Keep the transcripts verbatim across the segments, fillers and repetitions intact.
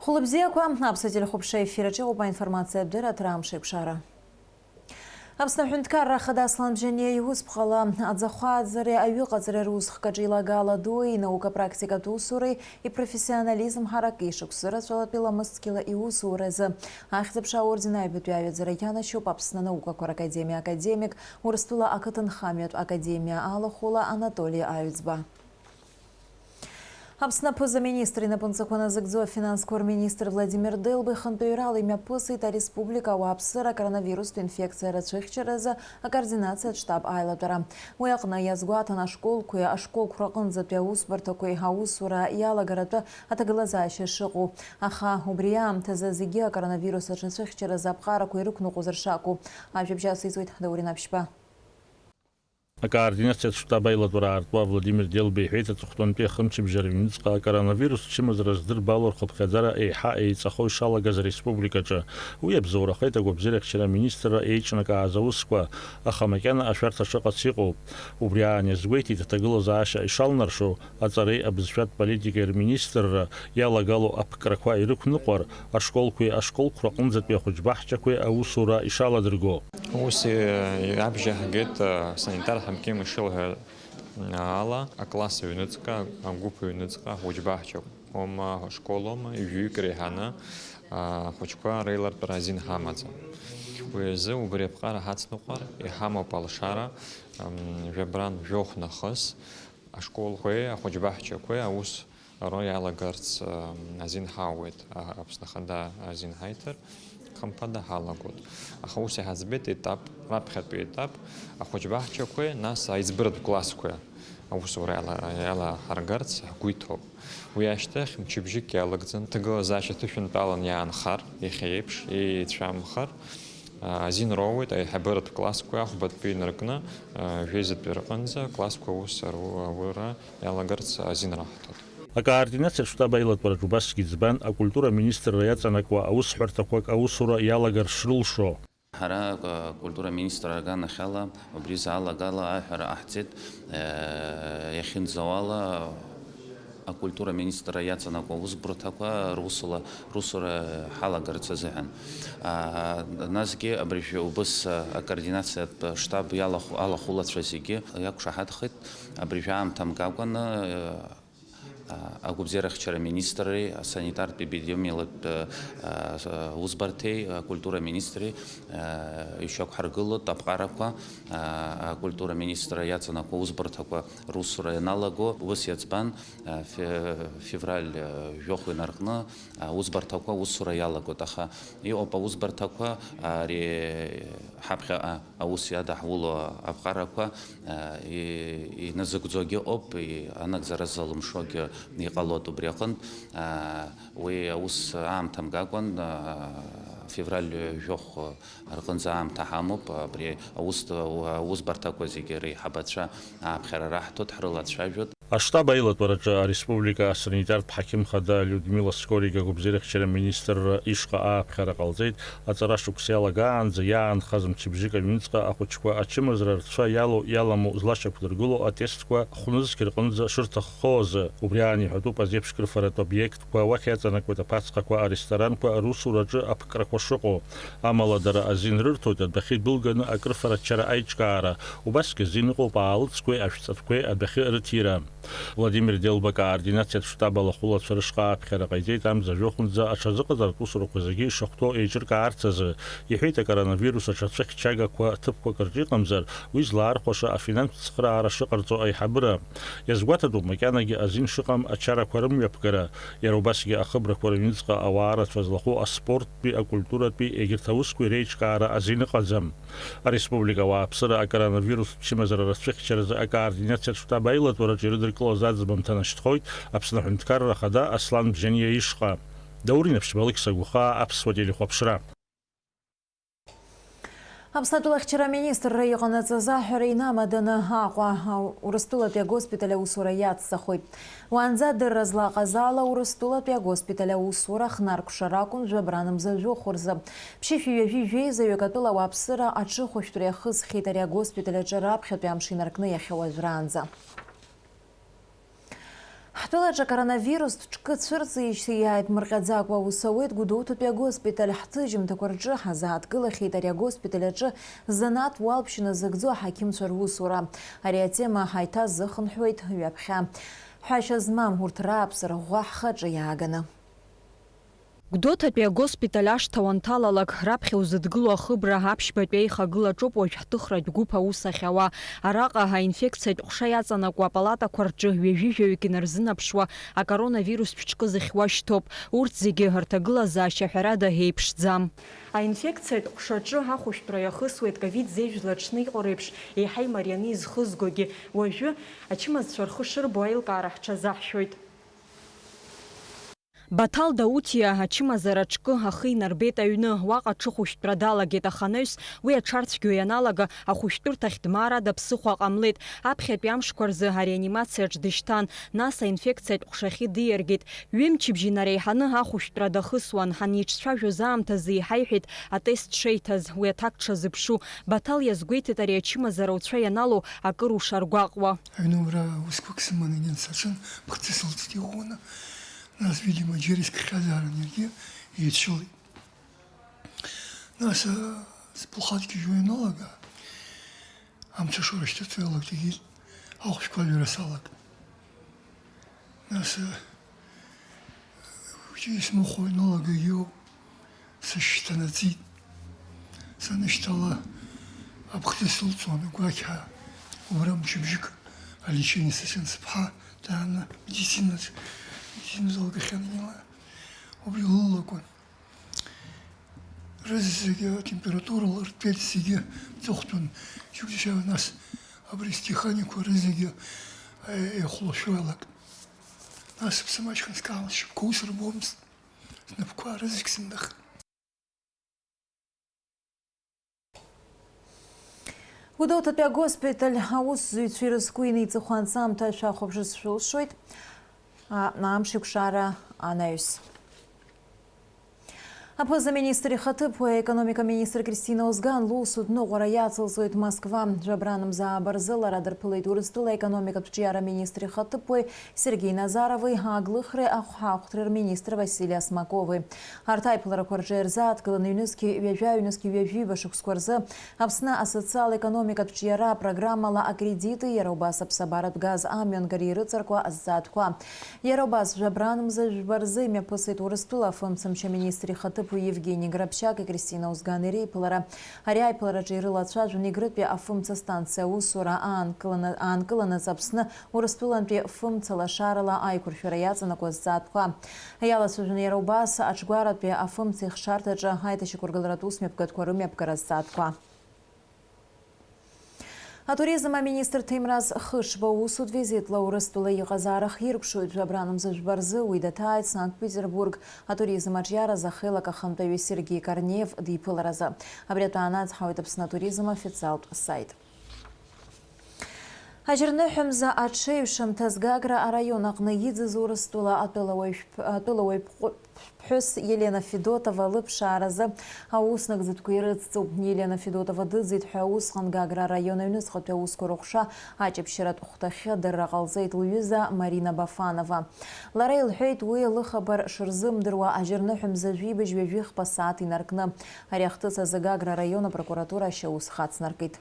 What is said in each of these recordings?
Хәылбзиақәа, Аԥсуа телехәаԥшра ефир аҿы иҟоуп аинформациатә дырраҭара Амш еиқәшара. Аԥсны аҳәынҭқарра ахада Аслан Бжьаниа иусԥҟала аӡахәааӡареи аҩыҟаҵареи русхк аҿы илагала дуи, инаука практикатә усуреи ипрофессионализм ҳарак ишықәсырацәалатәи ламысцқьала иусуразы Ахьӡ-аԥша аорден аҩбатәи аҩаӡара ианашьоуп Аԥсны анаукақәа ракадемиа академик, Урыстәыла ақыҭанхамҩатә академиа алахәыла Анатоли Аҩӡба. Аԥсны аԥыза-министр инапынҵақәа назыгӡо афинансқәа рминистр Владимир Делба ихантәаҩрала имҩаԥысит ареспублика ауааԥсыра акоронавирустә инфекциа рацәыхьчаразы акоординациатә штаб аилатәара. Уи аҟны иазгәаҭан ашколқәеи ашколқәа рҟынӡатәи аусбарҭақәеи аусура иалагаратәы аҭагылазаашьа шыҟоу. Аха убри аамҭазы зегьы акоронавирус аҽацәыхьчаразы аԥҟарақәа ирықәныҟәозар шакәу. Ажәабжь ациҵоит Даурен Аԥшьба. Акоординациатә штаб аилатәара аартуа Владимир Делба иҳәеит, аҵыхәтәантәи ахымчыбжьара ҩныҵҟа акоронавирус чымазара здырбало рхыԥхьаӡара еиҳа еиҵахо ишалагаз ареспубликаҿы. Уи иабзоурахеит агәабзиарахьчара аминистрра еиҿнакааз аусқәа, аха макьана ашәарҭа шыҟац иҟоуп. Убри аан иазгәеиҭеит аҭагылазаашьа ишалнаршо, аҵареи абызшәатә политикеи рминистрра иалагало аԥкрақәа ирықәныҟәар, ашколқәеи ашколқәа рҟынӡатәи ахәыҷбаҳчақәеи аусура ишаладырго. Ус, э, абжьы ҳгеит, э, санитар ҳамҭеим ишылҳәа ала, акласс аҩныҵҟа, агәыԥ аҩныҵҟа ахәыҷбаҳчақәа, ома ашкол, ома ҩҩык реиҳаны, а, ахәыҷқәа реилартәара азин ҳамаӡам. Уи азы убри аԥҟара ҳацныҟәар, иҳамоуп алшара, м, жәабран жәохә нахыс, ашколқәеи ахәыҷбаҳчақәеи аус ара иалагарц, м, азин ҳауеит, а, Аԥсны Ахада азин ҳаиҭар, хымԥада ҳалагоит. Аха ус иҳаӡбеит етап, раԥхьатәи етап, ахәыҷбаҳчақәеи, нас аиҵбыратә классқәеи аусура иала-, иалаҳаргарц ҳгәы иҭоуп. Уи ашьҭахь мчыбжьык иалагӡан, ҭагылазаашьа ҭышәынтәалан иаанхар, иахьа еиԥш, еицәамхар, азин роуеит аиҳабыратә классқәа ахәбатәи инаркны, жәеизатәи рҟынӡа аклассқәа аус ару-, аура иалагарц азин раҳҭоит. Акоординациатә штаб аилатәараҿ убасгьы иӡбан акультура аминистрра иаҵанакуа аусҳәарҭақәак аусура иалагар шрылшо. Ҳара, акультура аминистрра аганахьала убри изы алагала аҳәара ҟаҳҵеит, иахьынӡауала акультура аминистрра иаҵанакуа аусбарҭақәа русула-, русура ҳалагарц азыҳәан. Насгьы абыржәы убыс акоординациатә штаб иалахәу-, алахәылацәа зегьы иақәшаҳаҭхеит, абыржәы аамҭа мгакәаны, агәабзиарахьчара аминистрреи асанитартә епидемиологтә, а, усбарҭеи акультура аминистри, а, ишьақәҳаргылоит аԥҟарақәа, а, акультура аминистр иаҵанакуа усбарҭақәа русура ианалаго, ус иаӡбан, а, фе-, февраль, а, жәохә инаркны, а, усбарҭақәа усура иалагоит, аха иҟоуп аусбарҭақәа, ари ҳаԥхьаҟа аус иадаҳуло аԥҟарақәа, а, и-, иназыгӡогьы ыҟоуп, и-, анагӡара залымшогьы иҟалоит убри аҟынтә. А, уи аус аамҭа мгакәан, а, февраль жәохә рҟынӡа аамҭа ҳамоуп, абри аус, аусбарҭақәа зегьы реиҳабацәа ааԥхьара раҳҭоит, ҳрылацәажәоит. Аштаб аилатәараҿы ареспублика асанитартә ҳақьым хада Людмила Скорик агәабзиарахьчара аминистрра ишҟа ааԥхьара ҟалҵеит, аҵара шықәса иалагаанӡа иаанхаз мчыбжьык аҩныҵҟа ахәыҷқәа ачымазара рцәа иалоу-иаламоу злашьақәдыргыло атестқәа хә-нызқь рҟынӡа шырҭаххо азы. Убри аан иҳәатәуп азеиԥш крыфаратә обиектқәа, уахь иаҵанакуеит аԥацхақәа, аресторанқәа русураҿы аԥкрақәа шыҟоу. Амала дара азин рырҭоит адәахьы идәылганы акрыфараччара аиҿкаара, убасгьы азин ыҟоуп аалыҵқәеи ашәҵатәқәеи адәахьы рыҭира. Владимир Делба акоординациатә штаб алахәылацәа рышҟа ааԥхьара ҟаиҵеит, амза жәохәынӡа аҽазыҟаҵартә усурақәа зегьы ишахәҭоу еиҿыркаарц азы. Иҳәеит, акоронавирус аҽацәыхьчагақәа ҭыԥқәак рҿы иҟамзар, уи злаархәаша афинанстә цхыраара шыҟарҵо аиҳабыра. Иазгәаҭатәуп макьанагьы азин шыҟам ачарақәа рымҩаԥгара, иара убасгьы ахыбрақәа рыҩныҵҟа ауаа рацәа злахәу аспорттәи, акультуратәи, егьырҭ аусқәеи реиҿкаара азин ыҟаӡам. Ареспублика ауааԥсыра акоронавирустә чымазара рацәыхьчаразы акоординациатә штаб аилатәараҿы ирыдыркылаз аӡбамҭа нашьҭхоит Аԥсны аҳәынҭқарра ахада Аслан Бжьаниа ишҟа. Даурен Аԥшьба, Алықьса Гәхаа, Аԥсуа телехәаԥшра. Аԥсны атәылахьчара аминистрра иҟанаҵаз аҳәара инамаданы Аҟәа Урыстәылатәи агоспиталь аусура иацҵахоит. Уаанӡа адырра злаҟаз ала, Урыстәылатәи агоспиталь аусура хнаркәшар акәын жәабран мза жәохә рзы. Ԥшьышәи ҩажәи жәеизаҩык атәыла ауааԥсыра аҽыхәышәтәра иахысхьеит ари агоспиталь аҿы раԥхьатәи амш инаркны иахьа уажәраанӡа. Тәылаҿы акоронавирустә ҿкы цәырҵижьҭеи иааиԥмырҟьаӡакәа аус ауеит Гәдоуҭатәи агоспиталь. Ҳҭыжьымҭақәа рҿы ҳазааҭгылахьеит ари агоспиталь аҿы занааҭ уалԥшьа назыгӡо аҳақьымцәа русура. Ари атема ҳаиҭазыхынҳәуеит ҩаԥхьа. Ҳәашьа змам урҭ рааԥсара ӷәӷәа ҳхаҿы иааганы. Гәдоуҭатәи агоспиталь ашҭа уанҭалалак, раԥхьа узыдгыло ахыбра аԥшьбатәи аихагылаҿоуп уажә ҳҭыхратә гәыԥ аус ахьауа. Араҟа аинфекциатә ҟәша иаҵанакуа апалатақәа рҿы ҩажәи жәаҩык инарзынаԥшуа акоронавирустә ҿкы зыхьуа шьҭоуп. Урҭ зегьы рҭагылазаашьа ҳәарада еиԥшӡам. Аинфекциатә ҟәшаҿы ахәышәтәра иахысуеит ковид зеижә злаҽны иҟоу реиԥш еиҳа имарианы изхызгогьы. Уажәы ачымазцәа рхы шырбо аилкаара ҳҽазаҳшәоит. Баҭал Даутиа ачымазара ҿкы ахы инарбеит аҩны, уаҟа аҽыхәышәтәра далагеит, аха анаҩс уи аҽарцәгьо ианалага, ахәышәтәырҭахь дмаарада ԥсыхәа ҟамлеит. Аԥхьатәи амшқәа рзы ареанимациаҿ дышьҭан, нас аинфекциатә ҟәшахьы диаргеит. Ҩымчыбжь инареиҳаны ахәышәтәра дахысуан, ҳаниҿцәажәоз аамҭазы иҳаиҳәеит атест шеиҭаз, уи аҭак дшазыԥшу. Баҭал иазгәеиҭеит ари ачымазара уцәа ианалоу акыр ушаргәаҟуа. Аҩнура усқәак сыманы егьан саҿын, бхҭысылҵт иӷәӷәаны. Нас, видимо, џьара искхьазаарын иаргьы, еицәылеит. Нас, а, сԥылхаҵгьежьуа ианалага, амца шоура шьҭыҵуа иалагт, егьит, ахәшәқәа аҩра салагт. Нас, а, хәыҷы исмыхәо ианалага, егьиоуп. Сышьҭанаҵеит. Санышьҭала, аԥхӡы сылҵуан агәақьҳәа. Убра мчыбжьык алечение сыцын сыԥҳа, дааны медициназ, медициназ лгахьан ила. Убри лылакәын. Рызегьы атемпература лырҭәеит, зегьы ҵыхәтәын. Џьыкәџьашьала нас абри стеханикқәа рызегьы, е-, еихәлашәо иалагт. Нас сыԥсы маҷхан скаан, сшьапқәа усырбомызт. Снапқәа рызегь сындахт. Гәдоуҭатәи агоспиталь аусзуҩцәа ирызку инеиҵыху анҵамҭа шәахәаԥшырц шәылшоит. А, амш еиқәшара анаҩс. Аԥыза-министр ихаҭыԥуаҩ, аекономика министр Кристина Озган лусутә ныҟәара иацылҵоит Москва. Жәабранмза ааба рзы лара дырԥылеит Урыстәыла аекономикатә ҿиара министр ихаҭыԥуаҩ Сергеи Назарови, аглыхреи ахәҳахәҭреи рминистр Васили Осмакови. Арҭ аиԥыларақәа рҿы ирзааҭгыланы ҩнызқьи ҩажәа, ҩнызқьи ҩажәиба шықәсқәа рзы Аԥсны асоциал-економикатә ҿиара апрограммала акредити, иара убас аԥсабаратә газ амҩангареи рыҵаркуа азҵаатәқәа. Иара убас жәабранмза жәба рзы имҩаԥысит Урыстәыла афымцамч аминистр ихаҭыԥуаҩ Евгени Грабчаки Кристина Озгани реиԥылара. Ари аиԥылараҿы ирылацәажәон Егрытәи афымца станциа аусура аанкыланы, аанкыланаҵ Аԥсны Урыстәылантәи фымца лашарала аиқәыршәара иаҵанакуа азҵаатәқәа. Иалацәажәон иара убас аҿгәаратәи афымца ихшарҭаҿы аиҭашьақәыргыларатә усмҩаԥгатәқәа рымҩаԥгара азҵаатәқәа. Атуризм аминистр Ҭемраз Хышба усутә визитла Урыстәыла иҟазаара хиркәшоит. Жәабранмза жәба рзы уи даҭааит Санкт-Петербург атуризм аҿиара азы ахеилак ахантәаҩы Сергеи Корнеев диԥыларазы. Абри атәы аанацҳауеит Аԥсны атуризм официалтә сайт. Ажьырныҳәамза аҽеиҩшамҭаз Гагра араион аҟны иӡыз Урыстәыла атәылауаҩ шәп-, атәылауаҩ пҟ-, ԥҳәыс Елена Федотова лыԥшааразы аус нагӡатәқәа ирыцҵоуп. Елена Федотова дыӡит ҳәа усҟан Гагра араион аҩныҵҟатәи аусқәа рыҟәша аҷаԥшьаратә хәҭахьы адырра ҟалҵеит лҩыза Марина Бафанова. Лара илҳәеит, уи лыхабар шырзымдыруа ажьырныҳәамза жәибжь ҩажәихԥа сааҭ инаркны. Ари ахҭыс азы Гагра араион апрокуратура ашьаус хацнаркит.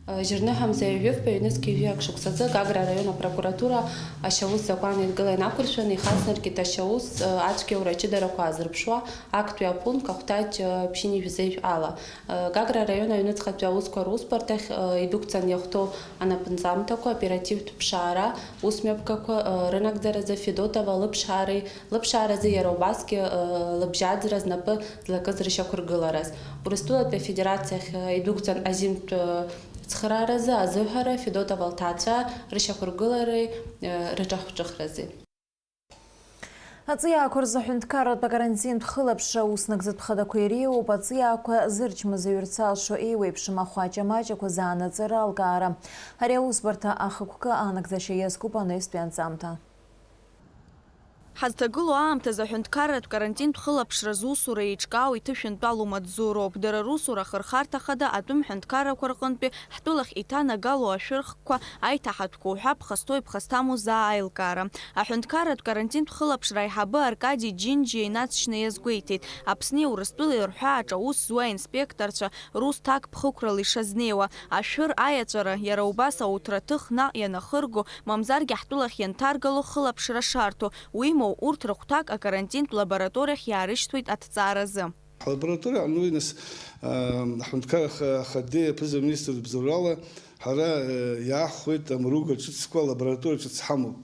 Жьырныҳәамза ҩажәи фба ҩнызқьи жәаҩа шықәсазы Гагра араион апрокуратура ашьаус закәан еидгыла инақәыршәаны ихацнаркит ашьаус, ацәгьаура аҷыдарақәа аазырԥшуа актәи апункт ахәҭаҷ ԥшьынҩажәи жәеиза ала. Гагра араион аҩныҵҟатәи аусқәа русбарҭахь идәықәҵан иахәҭоу анапынҵамҭақәа, оперативтә ԥшаара усмҩаԥгақәа рынагӡаразы Федотова лыԥшаареи Лыԥшааразы иара убасгьы, э, лыбжьаӡра знапы злакыз рышьақәыргылараз. Урыстәылатәи Афедерациахь, э, идәықәҵан азинтә, э, цхырааразы азыҳәара Федотова лҭаацәа рышьақәыргылареи, э, рыҿахәҿыхрази. Аҵиаақәа рзы аҳәынҭқарратә акарантинтә хылаԥшра аус нагӡатә хадақәа иреиуоуп, аҵиаақәа зырчмазаҩырц алшо еиуеиԥшым ахәаҷа-маҷақәа заанаҵы ралкаара. Ари аусбарҭа ахықәкы анагӡашьа иазкуп анаҩстәи анҵамҭа. Ҳазҭагылоу аамҭазы аҳәынҭқарратә карантинтә хылаԥшра зусура еиҿкаау иҭышәынтәалоу маҵзуроуп. Дара русура ахырхарҭа хада атәым ҳәынҭқаррақәа рҟынтәи ҳтәылахь иҭанагалоу ашәырхқәа, аиҭаҳатәқәа уҳәа ԥхасҭоу иԥхасҭаму заа аилкаара. Аҳәынҭқарратә карантинтә хылаԥшра аиҳабы Аркади Џьынџьиа инаҵшьны иазгәеиҭеит, Аԥсни Урыстәылеи рҳәаа аҿы аус зуа аинспекторцәа рус ҭакԥхықәрала ишазнеиуа, ашәыр аиаҵәара, иара убас ауҭраҭых наҟ ианахырго, мамзаргьы ҳтәылахь ианҭаргало хылаԥшра шарҭо, уимоу, урҭ рыхәҭак акарантинтә лабораториахь иаарышьҭуеит аҭҵааразы. Ҳлабораториа аҟны уи нас, аа, аҳәынҭқар аха-, ахадеи аԥыза-министр ибзоурала ҳара, э, иаахәеит амруга ҿыцқәа, лабораториа ҿыц ҳамоуп.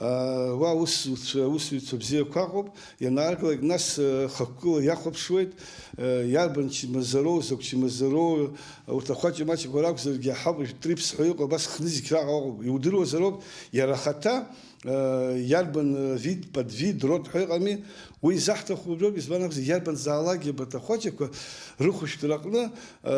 Аа, уа аусзуҩцәа, аусзуҩцәа бзиақәа ыҟоуп, ианааргалак, нас, э, хықәкыла иахәаԥшуеит, э, иарбан чмазароу, закә чмазароу, урҭ ахәаҷа маҷқәа ракәзаргьы, ҳауп, трипс ҳәа иҟоу, абас хны зегь раҟара ыҟоуп. Иудыруазароуп, иара ахаҭа, э, иарбан, э, вид, подвид, род ҳәа ыҟами, уи изаҳҭаху убриоуп, избан акәзар, иарбанзаалакгьы абарҭ ахәаҷақәа рыхәышәтәра аҟны, э,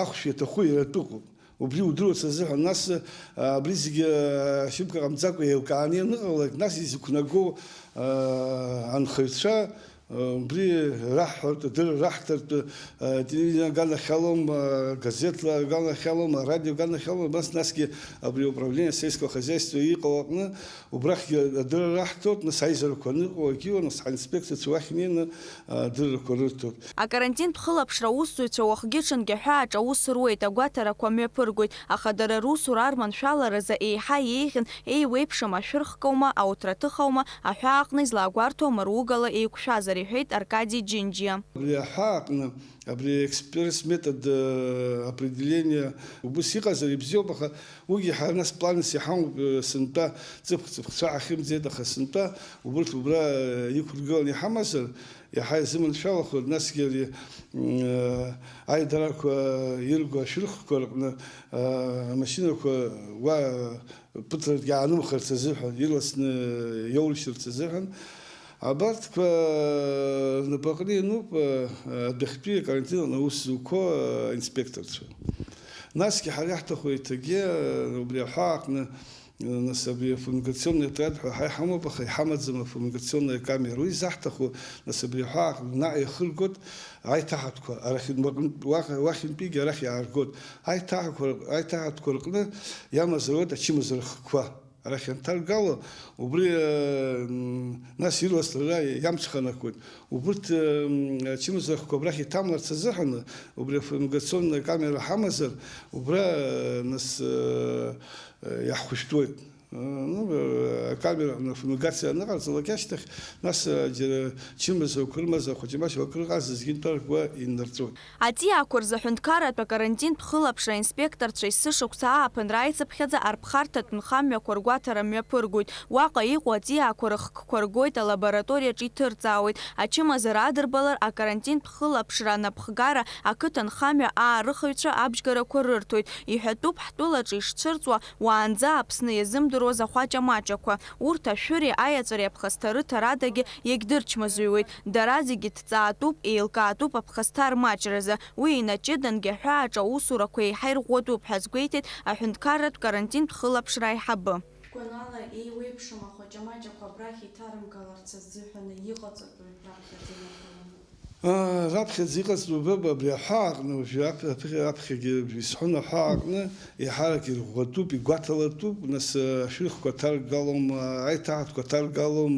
ахәшә иаҭаху иара атәы ыҟоуп. Убри удыруац азыҳәан, нас, а, абри зегьы, а, шьыбга ҟамҵакәа еилкааны ианыҟалалак, нас изықәнаго, а, анхаҩцәа, а, убри раҳҳәартә, адырра раҳҭартә, а, телевидение аганахьалом, а, газеҭла аганахьалом, арадио аганахьалом, нас, насгьы абри управление сельского хозяйства иҟоу аҟны, убрахьгьы адырра раҳҭоит, нас аизарақәа аныҟоу агьиуа, нас ҳаинспекторцәа уахь инеины, а, адыррақәа рырҭоит. Акарантинтә хылаԥшра аусзуҩцәа уахгьы-ҽынгьы аҳәааҿ аус руеит, агәаҭарақәа мҩаԥыргоит, аха дара русура арманшәаларазы еиҳа еиӷьын, еиуеиԥшым ашәырхкаума, ауҭраҭыхаума, аҳәаа аҟны излаагәарҭо амаругала еиқәшәазар, иҳәеит Аркади Џьынџьиа. Абри аҳәаа аҟны, абри экспресс метод, э, определения убыс иҟазар ибзиоуп, аха уигьы ҳара нас планс иҳамоуп, э, сынтәа ҵыԥх-ҵыԥхцәа ҳахьымӡеит, аха сынтәа убырҭ убра, э, иқәыргыланы иҳамазар, иаҳа изыманшәалахоит, насгьы ари, м, аидарақәа ирго ашәырхқәа рҟны, а, амашьынақәа уа ԥыҭракгьы аанымхарц азыҳәан, ирласны иоурышьҭырц азыҳәан, абарҭқәа рнапаҟны иануп, а, адәахьтәи акарантин аҟны аус зуқәо, а, аинспекторцәа. Насгьы ҳара иаҳҭаху еиҭагьы, а, убри аҳәаа аҟны Нас абри афумигационный отряд ҳәа ҳа иҳамоуп, аха иҳамаӡам афумигационная камера. Уи заҳҭаху, нас абри аҳәаа наҟ иахыргоит, аиҭаҳатәқәа арахь, уахь-, уахьынтәигьы арахь иааргоит. Аиҭаҳақәа, аиҭаҳатәқәа рҟны иамазароуеит ачымазара хкқәа. Арахь ианҭаргало, убри, э, м, нас ирласны ара иамҽханакуеит. Убырҭ, э, м, ачымазара хкқәа абрахь иҭамларц азыҳәан, убри афумигационная камера ҳамазар, убра, э, нас, э, э, иаҳхәышәтәуеит. Ну, акамера аҟны афумигациа аныҟарҵалак ашьҭахь, нас, џьара чымаза, қәырмаза, хәыҷы-маҷ уакрыҟаза зегьы нтәаркуа иннарҵәоит. Аҵиаақәа рзы аҳәынҭқарратә акарантинтә хылаԥшра аинспекторцәа есышықәса ааԥынра аицыԥхьаӡа арԥхарҭатә нхамҩақәа ргәаҭара мҩаԥыргоит. Уаҟа иҟоу аҵиаақәа рыхкқәа ргоит, алабораториаҿы иҭырҵаауеит. Ачымазара адырбалар, акарантинтә хылаԥшра анапхгара, ақыҭанхамҩа аарыхыҩцәа абџьгарақәа рырҭоит. Иҳәатәуп, ҳтәылаҿы ишцәырҵуа, уаанӡа Аԥсны иазымдыруаз ахәаҷа-маҷақәа. Урҭ ашәыри аиаҵәареи аԥхасҭа рыҭарадагьы иагьдырчмазаҩуеит. Дара зегьы ҭҵаатәуп, еилкаатәуп аԥхасҭа рмаҷразы. Уи инаҷыдангьы аҳәааҿы аусурақәа еиҳа ирӷәӷәатәуп ҳәа азгәеиҭеит аҳәынҭқарратә карантинтә хылаԥшра аиҳабы. Гәанала, еиуеиԥшым ахәаҷа-маҷақәа абрахь иҭарымгаларц азыҳәаны иҟаҵатәуи раԥхьаӡа инаргыланы? Аа, раԥхьаӡа иҟаҵатәу быба абри аҳәаа аҟны, уажәы аԥ-, аԥхьа-, аԥхьагьы исҳәон, аҳәаа аҟны еиҳарак ирӷәӷәатәуп, игәаҭалатәуп, нас, ашәырхқәа ҭаргалом, аиҭаҳатәқәа ҭаргалом,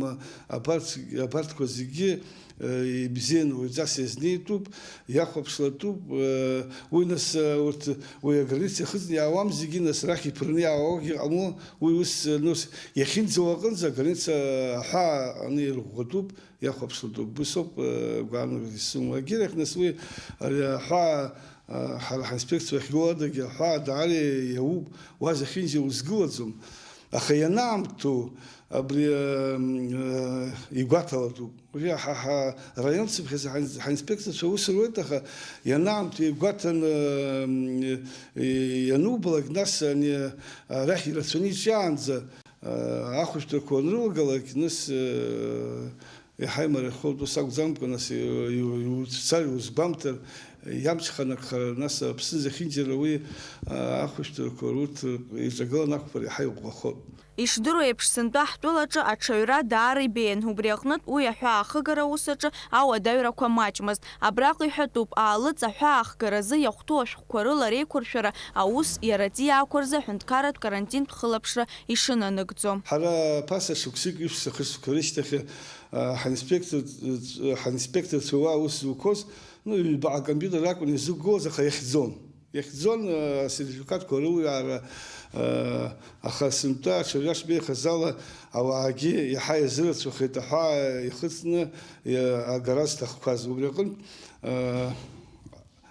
абарҭ, абарҭқәа зегьы, э, ибзианы уаҩҵас иазнеитәуп, иахәаԥшлатәуп, э, уи нас, э, урҭ, уи аграница иахыҵны иаауам зегьы, нас арахь иԥырны иаауагьы ҟамло, уи ус, э, нас иахьынӡауа аҟынӡа аграница аҳәаа аны ирӷәӷәатәуп. Иахәаԥшлатәуп, убыс ауп, э, гәаанагара исымоу. Егьирахь, нас, уи, ари аҳәаа, э, ҳара ҳинспекциа ахьгылоу адагьы аҳәаа даара иауп, уа зехьынџьара узгылаӡом. Аха ианаамҭоу абри, э, э, игәаҭалатәуп. Уажәы ҳа, ҳа, раион цыԥхьаӡа ҳаин-, ҳаинспекциацәа аус руеит, аха ианаамҭоу игәаҭаны, э, э, ианубалак, нас ани арахь ирацәаны иҿиаанӡа, э, ахәышәтәрақәа анрылгалак, нас, э, Иаҳа имариахоит ус акәӡамкәа, нас, и-, и-, иуцәцар, иузгәамҭар, Иамҽханакхар, нас Аԥсны зехьынџьара уи, а, ахәышәтәрақәа урҭ ирҿагыланы ақәԥара иаҳа иӷәӷәахоит. Ишдыру еиԥш, сынтәа ҳтәылаҿы аҽаҩра даара ибеиан, убри аҟнытә уи аҳәаахыгара аус аҿы ауадаҩрақәа маҷмызт. Абраҟа иҳәатәуп, аалыҵ аҳәаахгаразы иахәҭоу ашәҟәқәа рыла реиқәыршәара аус иара аҵиаақәа рзы аҳәынҭқарратә карантинтә хылаԥшра ишынанагӡо. Ҳара ԥаса шықәсык, ҩышә сахысқәа рышьҭахь, а, ҳаинспектор, ҳаинспекторцәа уа аус зуқәоз, ну, ҩба-ааба компиутер акәын изықәгылаз, аха иахьӡон. Иахьӡон, э, асертификатқәа рылҩаара, э, аха сынтәа аҽаҩра шбеихаз ала ауаагьы иаҳа иазырацәахеит аҳәаа ихыҵны, э, агара зҭахқәаз. Убри аҟынтә, э,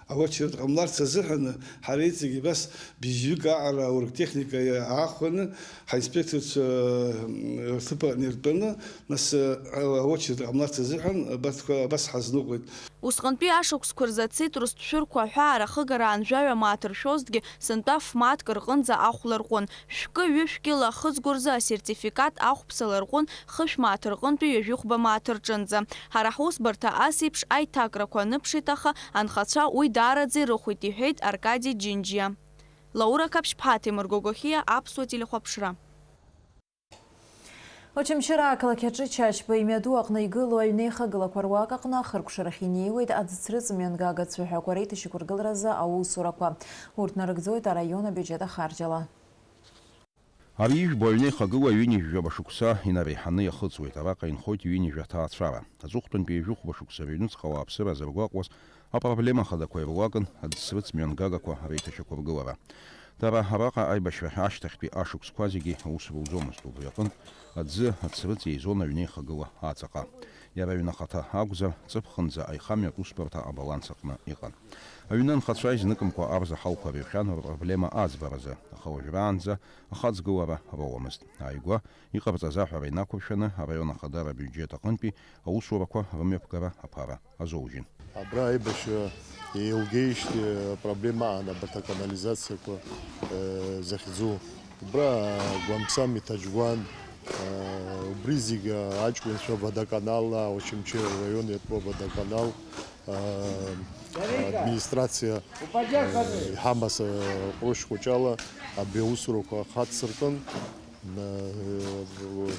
аочеред ҟамларц азыҳәан ҳара иҵегьы абас быжьҩык аҟара аурктехника аахәаны ҳаинспекторцәа, э, рҭыԥ аҟны иртәаны, нас, э, аочеред ҟамларц азыҳәан абарҭқәа абас ҳазныҟәеит. Усҟантәи ашықәсқәа рзы ацитрустә шәырқәа аҳәаа рахыгараан жәаҩа мааҭ ршәозҭгьы, сынтәа ф-мааҭк рҟынӡа ахә ларҟәын. Шәкы, ҩышә кьыла ахыҵго рзы асертификат ахәԥса ларҟәын хышә мааҭ рҟынтәи ҩажәихәба мааҭ рҿынӡа. Ҳара ҳусбарҭа ас еиԥш аиҭакрақәа аныԥшит, аха анхацәа уи даараӡа ирыхәеит, иҳәеит Аркади Џьынџьиа. Лаура Қаԥшьԥҳа, Ҭемыр Гогохиа, Аԥсуа телехәаԥшра. Очамчыра ақалақь аҿы Чачба имҩаду аҟны игылоу аҩнеихагылақәа руак аҟны ахыркәшарахь инеиуеит аӡцрыҵ мҩангага ацәаҳәақәа реиҭашьақәыргыларазы аусурақәа. Урҭ нарыгӡоит араион абиуџьет ахарџьала. Ари ижәбо аҩнеихагыла ҩынҩажәаба шықәса инареиҳаны иахыҵуеит. Араҟа инхоит ҩынҩажәа аҭаацәара. Аҵыхәтәантәи ҩажәихәба шықәса рыҩнуҵҟа ауааԥсыра азыргәаҟуаз апроблемахадақәа ируакын аӡцрыҵ мҩангагақәа реиҭашьақәыргылара. Дара араҟа аибашьрахь ашьҭахьтәи ашықәсқәа зегьы аус руӡомызт, убри аҟынтә аӡы ацрыҵ еизон аҩнеихагыла аҵаҟа. Иара аҩны ахаҭа акәзар, ҵыԥхынӡа аихамҩатә усбарҭа абаланс аҟны иҟан. Аҩны анхацәа изныкымкәа арзаҳалқәа рыҩхьан рпроблема аӡбаразы, аха уажәраанӡа ахаҵгылара роуамызт. Ааигәа иҟарҵаз аҳәара инақәыршәаны араион ахадара абиуџьет аҟынтәи аусурақәа рымҩаԥгара аԥара азоужьын. Абра аибашьра еилгеижьҭеи апроблема аан абарҭ аканализациақәа, э, захьӡу. Убра Гәамсам иҭаџьгәан, э, убри зегь аҷкәынцәа водоканалла, Очамчыра араион иатәу аводоканал, э, администрациа, э, иҳамаз, э, ҟәрышь хәыҷала абри аусурақәа хацыркын. Э,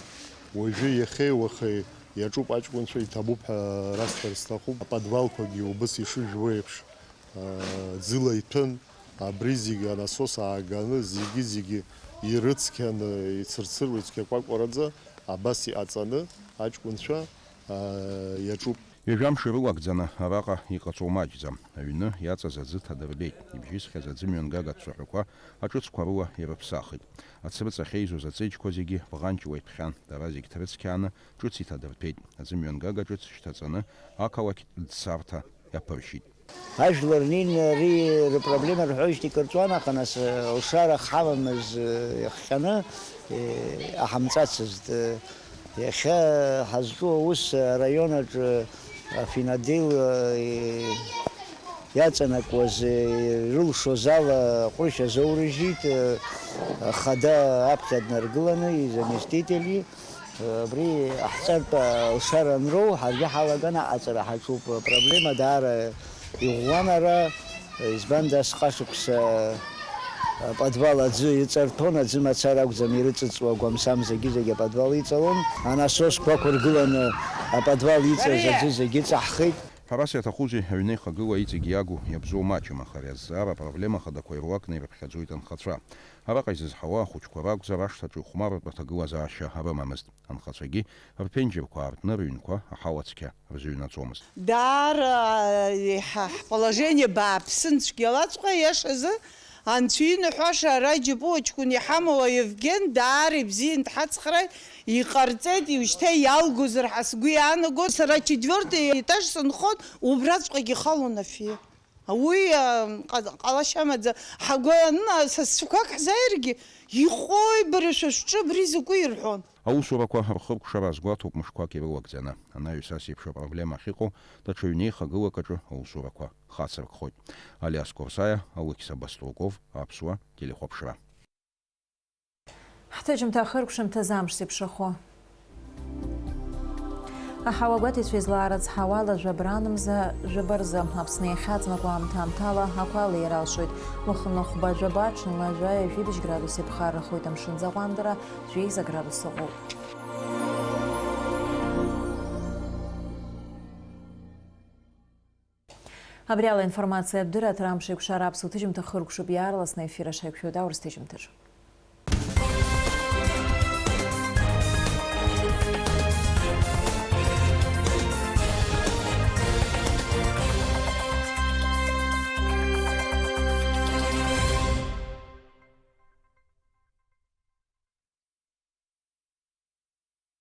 уажәы иахьеи уахеи Иаҿуп аҷкәынцәа, иҭабуп ҳәа расҳәар сҭахуп. Аподвалқәагьы убыс ишыжәбо еиԥш, аа, ӡыла иҭәын. Абри зегьы анасос ааганы, зегьы-зегьы ирыцқьаны, ицырцыруа ицқьақәа кәараӡа абас иҟаҵаны аҷкәынцәа, аа, иаҿуп. Ҩажәа мшы ирылагӡаны араҟа иҟаҵоу маҷӡам. Аҩны иаҵаз аӡы ҭадырбеит. Ибжьысхьаз аӡы мҩангага ацәаҳәақәа аҿыцқәа рыла ирыԥсахит. Ацрыҵ ахьеизоз аҵеџьқәа зегьы бӷанҷуа иҭәхьан. Дара зегь ҭрыцқьааны ҿыц иҭадырҭәеит. Аӡы мҩангага ҿыц шьҭаҵаны ақалақь ӡсарҭа иаԥыршьит. Ажәлар неины ари рыпроблема рҳәоижьҭеи кыр ҵуан, аха нас, э, лшара ҳамамыз, э, иахҟьаны, э, иҟаҳамҵацызт. Э, иахьа ҳазҿу аус, э, араион аҿы, э, афинотдел, э, иаҵанакуаз, э, ирылшоз ала ҟәрышь азоурыжьит, э, ахада аԥхьа днаргыланы, изаместители. Абри аҳҵартә алшара анроу, ҳаргьы ҳалаган аҟаҵара ҳаҿуп. Апроблема даара иӷәӷәан ара, избанда, асҟашықәса аподвал аӡы иҵарҭон, аӡы мацара акәӡам ирыҵыҵуа, агәамсам зегьы-зегьы аподвал иҵалон. Анасосқәа ықәыргыланы аподвал иҵаз аӡы зегьы ыҵаҳхит. Ҳәарас иаҭахузеи, аҩнеихагыла иҵегь иагу иабзоу маҷым, аха ари азҵаара апроблема хадақәа ируакны ирыԥхьаӡоит анхацәа. Араҟа изызҳауа ахәыҷқәа ракәзар, ашҭаҿы ихәмарратә аҭагылазаашьа рымамызт. Анхацәагьы рԥенџьырқәа аартны рыҩнқәа аҳауа цқьа рзыҩнаӡомызт. Даара еиҳа ҳположение бааԥсын, цәгьалаҵәҟьа, иашазы, анцәа иныҳәаша ара џьапуа ҷкәын иҳамоу аевген даара ибзиан дҳацхрааит, иҟарҵеит, уажәшьҭа иалгозар ҳәа сгәы иаанаго, сара четвёртый этаж сынхон, убраҵәҟьагь ихалон афҩы. Уи, а, ҟа-, ҟалашьа амаӡа. Ҳагәанын, а, сасцәақәак ҳзааиргьы, иҟои, бара, шәа шәҿы абри закәи рҳәон. Аусурақәа рхыркәшара азгәаҭоуп мышқәак ирылагӡаны. Анаҩс ас еиԥш апроблема ахьыҟоу даҽа ҩнеихагылак аҿы аусурақәа хацыркхоит. Алиас Корсаиа, Алықьса Баструков, Аԥсуа телехәаԥшра. Ҳҭыжьымҭа ахыркәшамҭазы амш зеиԥшрахо. Аҳауа гәаҭеицәа излаарыцҳауала жәабранымза жәабарзы. Аԥсны иахьаҵанакуа аамҭа-аамҭала ақәа леира алшоит. Уахынла хәба жәаба, ҽынла жәаҩа-жәибжь градус иԥхаррахоит, амшын аӡы аҟәандара жәеиза градус ыҟоуп. Абри ала информациатә дырраҭара Амш еиқәшара аԥсуа ҭыжьымҭа хыркәшоуп, иаарласны аефир аҿы ҳаиқәшәоит аурыс ҭыжьымҭаҿ.